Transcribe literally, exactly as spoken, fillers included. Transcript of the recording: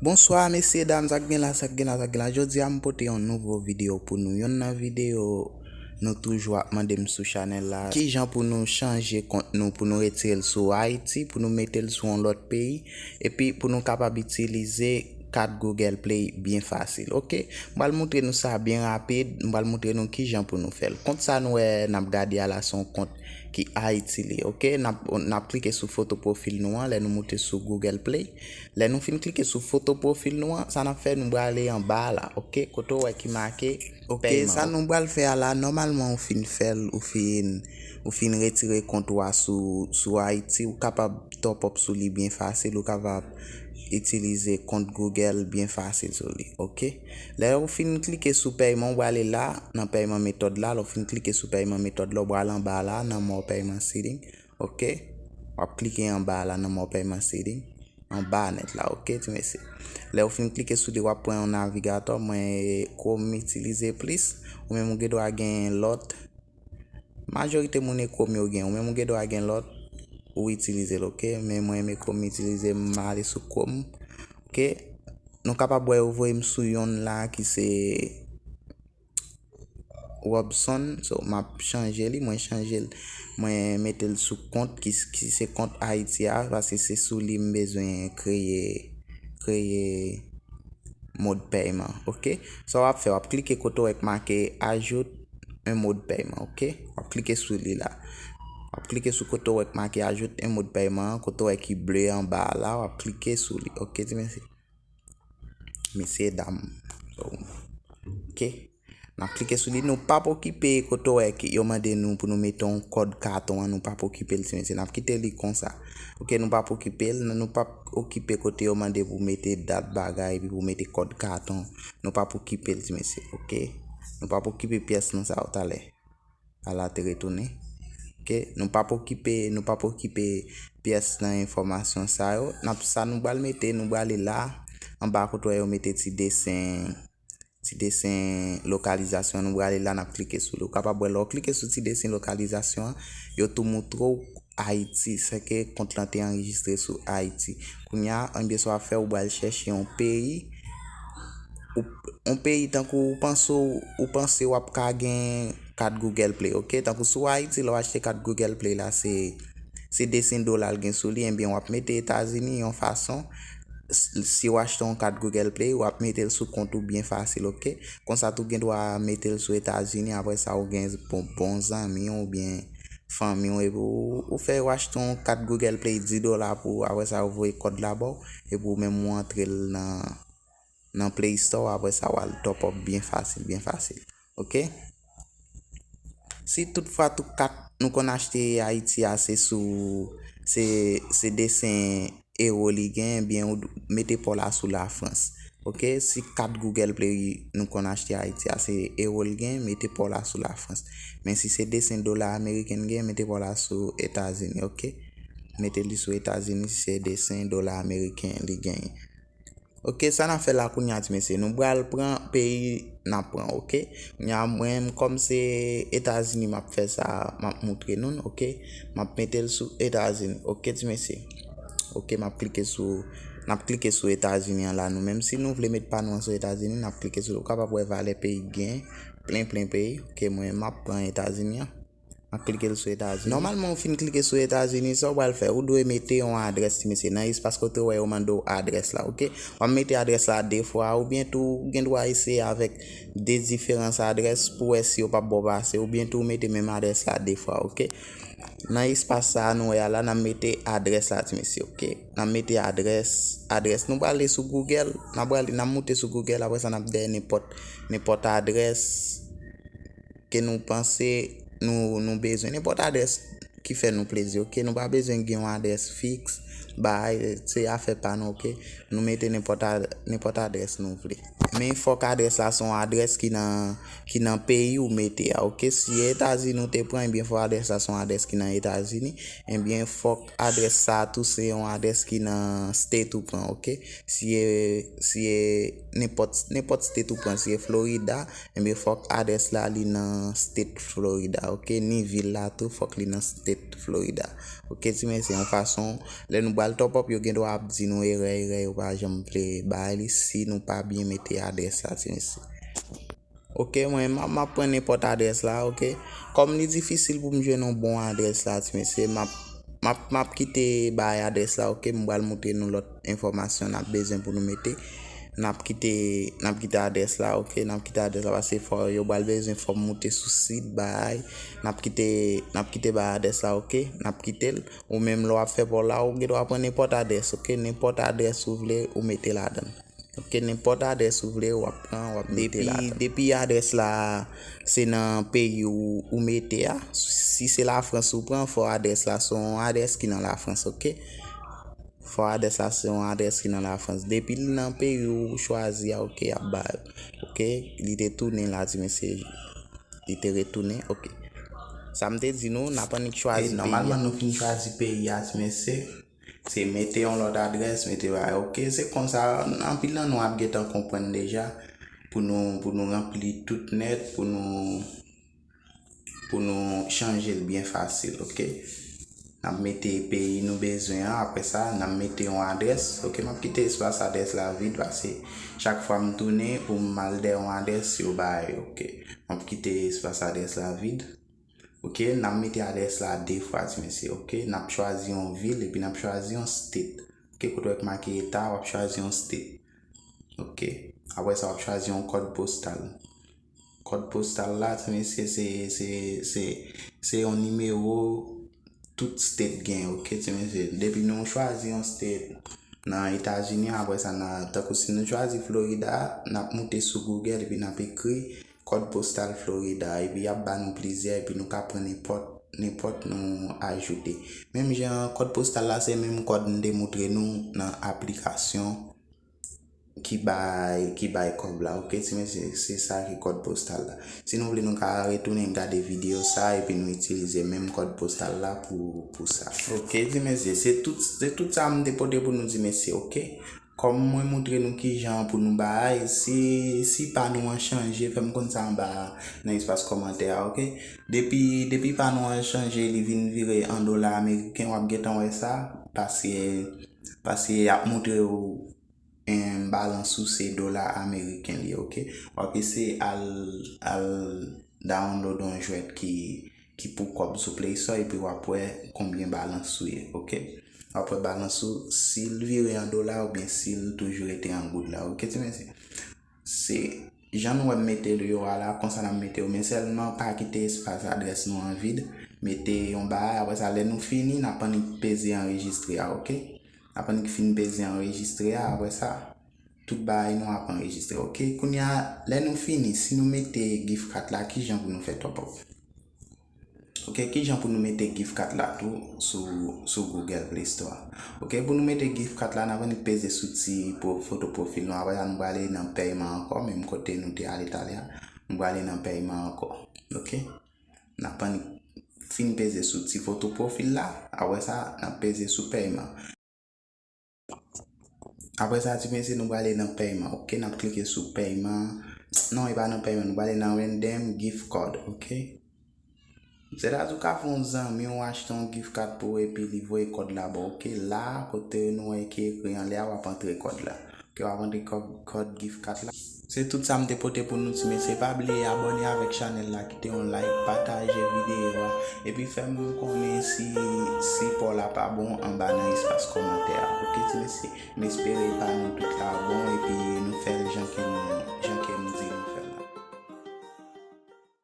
Bonswa mesye dam, sa k gen la, sa k gen la, sa k gen la. Jodi a m pote yon nouvo videyo pou nou. Yonn nan videyo nou toujou ap mande m sou chanèl la, kijan pou nou chanje kont nou, pou nou retire l sou Ayiti, pou nou mete l sou yon lòt peyi, epi pou nou kapab itilize kat Google Play byen fasil. Oke, m pral moutre nou sa byen rapid, m pral moutre nou kijan pou nou fè l. Kont sa nou wè n ap gade a la, se yon kont ki Ayiti li. Oke, n ap, n ap klike sou foto pwofil nou an, lè nou moute sou Google Play. Lè nou fin klike sou foto pwofil nou an, sa n ap fè, nou prale anba a la, oke? Kote w wè ki make, oke, pèyman. Sa nou pral fè a la, nòmalman ou fin fè l, ou fin, ou fin retire kont ou a sou, sou Ayiti, ou kapab top up sou li byen fasil, ou kapab itilize kont Google byen fasil sou li, oke? Lè ou fin klike sou pèyman, ou prale la, nan pèyman metòd la, lè ou fin klike sou pèyman metòd la, ou prale anba la, nan more payment setting, oke? W ap klike anba la, nan more payment setting. Anba nèt la, oke, ti mesye. Lè ou fin klike sou li, w ap pran yon navigatè, mwen Chrome m itilize plis, ou menm ou gen dwa gen lòt. Majorite moun e Chrome yo gen, ou menm ou gen dwa gen lòt, ou itilize l, oke? Men mwen renmen Chrome m itilize, m ale sou Chrome, oke? Nou kapab wè yo voye m sou yonn la ki se Robson, so m ap chanje li, mwen chanje l, mwen mete l sou kont ki, ki se kont Ayiti a, paske se sou li m bezwen kreye, kreye mot de pèyman, oke? Sa w ap fè, w ap klike kote w wè k make ajoute un mot de pèyman, oke? W ap klike sou li la. W ap klike sou kote w wè k make ajoute un mot de pèyman, kote w wè ki ble anba a la, w ap klike sou li, oke, ti mesye? Mesye dam. So, oke. N ap klike sou li. Nou p ap okipe kote w wè ki yo mande nou pou nou mete yon kòd katon an. Nou p ap okipe l, ti mesye. N ap kite li konsa. Oke, nou p ap okipe l. Nou p ap okipe kote yo mande pou mete dat bagay, epi pou mete kòd katon. Nou p ap okipe l, ti mesye. Oke? Nou p ap okipe pyès nan sa yo talè. A la te retounen. Oke, nou p ap okipe, nou p ap okipe pyès nan enfòmasyon sa yo. N ap, sa nou pral mete, nou prale la, anba kote w wè yo mete ti desen, ti desen lokalizasyon, nou prale la, n ap klike sou li. Ou kapab wè, lè w klike sou ti desen lokalizasyon an, yo tou moutre w Ayiti, sèke kont lan te anrejistre sou Ayiti. Kounye a, ebyen, sa w ap fè, ou pral chèche yon peyi, ou, yon peyi tankou ou panse w, ou panse w ap ka gen kat Google Play, oke? Tankou sou Ayiti, lè w achte kat Google Play la, se, se desen dola l gen sou li, ebyen, w ap mete Etazini yon fason, s-, si w achte yon kat Google Play, w ap mete l sou kont ou byen fasil, oke? Konsa tou gen dwa mete l sou Etazini, apre sa ou gen bon, bon zanmi w oubyen fanmi w, epi ou, ou fè yo achte yon kat Google Play dis dola pou ou, apre sa yo voye kòd la ba w, epi ou menm ou antre l nan, nan Play Store, apre sa w al top up byen fasil, byen fasil. Oke? Si toutfwa tout kat nou konn achte Ayiti a se sou, se, se desen ewo li gen, ebyen ou d-, mete pa w la sou Lafrans. Oke? Si kat Google Play nou konn achte Ayiti a se ewo li gen, mete pa w la sou Lafrans. Men si se desen dola ameriken li gen, mete pa w la sou Etazini, oke? Mete li sou Etazini si se desen dola ameriken li genyen. Oke, sa n ap fè la kounye a, ti mesye, nou pral pran peyi n ap pran, oke? Kounye a, mwen menm, kòm se Etazini m ap fè sa, m ap moutre nou l, oke? M ap mete l sou Etazini, oke, ti mesye? Oke, m ap klike sou, n ap klike sou Etazini an la, nou menm. Si nou vle met pa nou an sou Etazini, n ap klike sou li. Ou kapab wè valè peyi k gen, plen, plen peyi. Oke, mwen, m ap pran Etazini an. M ap klike l sou Etazini. Nòmalman, ou fin klike sou Etazini, sa w pral fè, ou dwe mete yon adrès, ti mesye, nan espas kote w wè yo mande w adrès la, oke? W ap mete adrès la de fwa, oubyen tou, ou gen dwa eseye avèk de diferans adrès pou wè si yo p ap ba w pase, oubyen tou, ou mete menm adrès la de fwa, oke? Nan espas sa a, nou wè a la, n ap mete adrès la, ti mesye, oke? N ap mete adrès, adrès. Nou prale sou Google, n ap prale, n ap moute sou Google, apre sa, n ap dèyè nenpòt, nenpòt adrès ke nou panse nou, nou bezwen. Nenpòt adrès ki fè nou plezi, oke? Nou pa bezwen gen yon adrès fiks, bay, se afè pa nou, oke? Nou mete nenpòt a-, nenpòt adrès nou vle. Men fòk adrès la se yon adrès ki nan, ki nan peyi ou mete a, oke? Si Etazini ou te pran, ebyen fòk adrès la se yon adrès ki nan Etazini. Ebyen fòk adrès sa a tou se yon adrès ki nan state ou pran, oke? Si e, si e nenpòt, nenpòt state ou pran, si e Florida, ebyen fòk adrès la li nan state Florida, oke? Ni vil la tou, fòk li nan state Florida. Oke, ti mesye, yon fason, lè nou al top up, yo gen dwa ap di nou erè, erè, yo pa janm vle bay li si nou pa byen mete adrès la, ti mesye. Ok, mwen, m ap, m ap pran nenpòt adrès la, ok. Kòm li difisil pou m jwenn yon bon adrès la, ti mesye, m ap, m ap, m ap kite bay adrès la, ok. M pral montre nou lòt enfòmasyon n ap bezwen pou nou mete. N ap kite, n ap kite adrès la, ok. N ap kite adrès la, paske fò, yo pral bezwen fò m moute sou sit, bay. N ap kite, n ap kite bay adrès la, ok. N ap kite l. Ou menm lè w ap fè pa w la, ou gen dwa pran nenpòt adrès, ok. Nenpòt adrès ou vle, ou mete ladan l. Ok, nenpòt adrès ou vle, w ap pran, w ap mete ladan. Depi adrès la, se nan peyi ou, ou mete a. Si se Lafrans ou pran, fò adrès la se yon adrès ki nan Lafrans, ok? Fò adrès la se yon adrès ki nan Lafrans. Depi l nan peyi ou chwazi a, ok, y ap ba l. Ok, li te tounen la, ti mesye. Li te retounen, ok. Sa m te di nou, n ap annik chwazi peyi a. E nòmalman, nou fin chwazi peyi a, ti mesye. Se mete yon lòt adrès, mete bagay. Ok, se konsa, anpil nan nou ap gentan konprann deja. Pou nou, pou nou ranpli tout nèt, pou nou, pou nou chanje l byen fasil, ok? N ap mete peyi nou bezwen an, apre sa, n ap mete yon adrès. Ok, m ap kite espas adrès la vid, paske chak fwa m tounen pou m al dèyè yon adrès, yo bay, ok. M ap kite espas adrès la vid. Ok, n ap mete adrès la de fwa, ti mesye, ok? N ap chwazi yon vil, epi n ap chwazi yon state. Ok, kote w wè k make eta, w ap chwazi yon state. Ok, apre sa, w ap chwazi yon kòd postal. Kòd postal la, ti mesye, se, se, se, se yon nimewo tout state gen, ok, ti mesye? Depi nou chwazi yon state nan Etazini, apre sa, nan, tankou si nou chwazi Florida, n ap moute sou Google, epi n ap ekri kòd postal Florida, epi y ap ba nou plizyè, epi nou ka pran nenpòt, nenpòt nou ajoute. Menm jan kòd postal la, se menm kòd m te montre nou nan aplikasyon ki bay, ki bay kòb la, ok, ti mesye, se sa ki kòd postal la. Si nou vle, nou ka retounen gade videyo sa, epi nou itilize menm kòd postal la pou, pou sa. Ok, ti mesye, se tout, se tout sa m te pote pou nou, ti mesye, ok? Kòm mwen montre nou kijan pou nou bay, si, si pa nou an chanje, fè m konn sa anba a, nan espas kòmantè a, ok? Depi, depi pa nou an chanje, li vin vire an dola ameriken, w ap gentan wè sa, paske, paske y ap montre w, em, balans ou se dola ameriken li ye, ok? W ap eseye al, al download yon jwèt ki, ki pou kòb sou Play Store, epi w ap wè konbyen balans ou ye, ok? W ap wè balans ou, si l vire an dola oubyen si l toujou rete an goud la, ok, ti mesye? Se jan nou wè m mete yo a la, konsa n ap mete yo, men sèlman pa kite espas adrès nou an vid, mete yon bagay, apre sa, lè nou fini, n ap annik peze anrejistre a, ok? N ap annik fin peze anrejistre a, apre sa, tout bagay nou ap anrejistre, ok? Kounye a, lè nou fini, si nou mete gift card la, kijan pou nou fè top up? Ok, kijan pou nou mete gift card la tou sou, sou Google Play Store? Ok, pou nou mete gift card la, n ap annik peze sou ti po-, foto pwofil nou. Apre sa, nou prale nan pèyman ankò, menm kote nou te ale talè a. Nou prale nan pèyman ankò. Ok? N ap annik fin peze sou ti foto pwofil la. Apre sa, n ap peze sou pèyman. Apre sa, ti mesye, nou prale nan pèyman, ok? N ap klike sou pèyman. Non, e pa nan pèyman, nou prale nan random gift card, ok? Sètadi ou ka fè yon zanmi w achte yon gift card pou ou epi li voye kòd la ba w, ok? La, kote nou wè ki ekri anlè a, w ap antre kòd la. Ok, w ap antre kòd, kòd gift card la. Se tout sa m te pote pou nou, ti mesye. Pa bliye abòne avèk chanèl la, kite yon like, pataje videyo a, epi fè m konnen si sipò la pa bon anba nan espas kòmantè a. Ok, ti mesye, m espere pa nou tout la bon.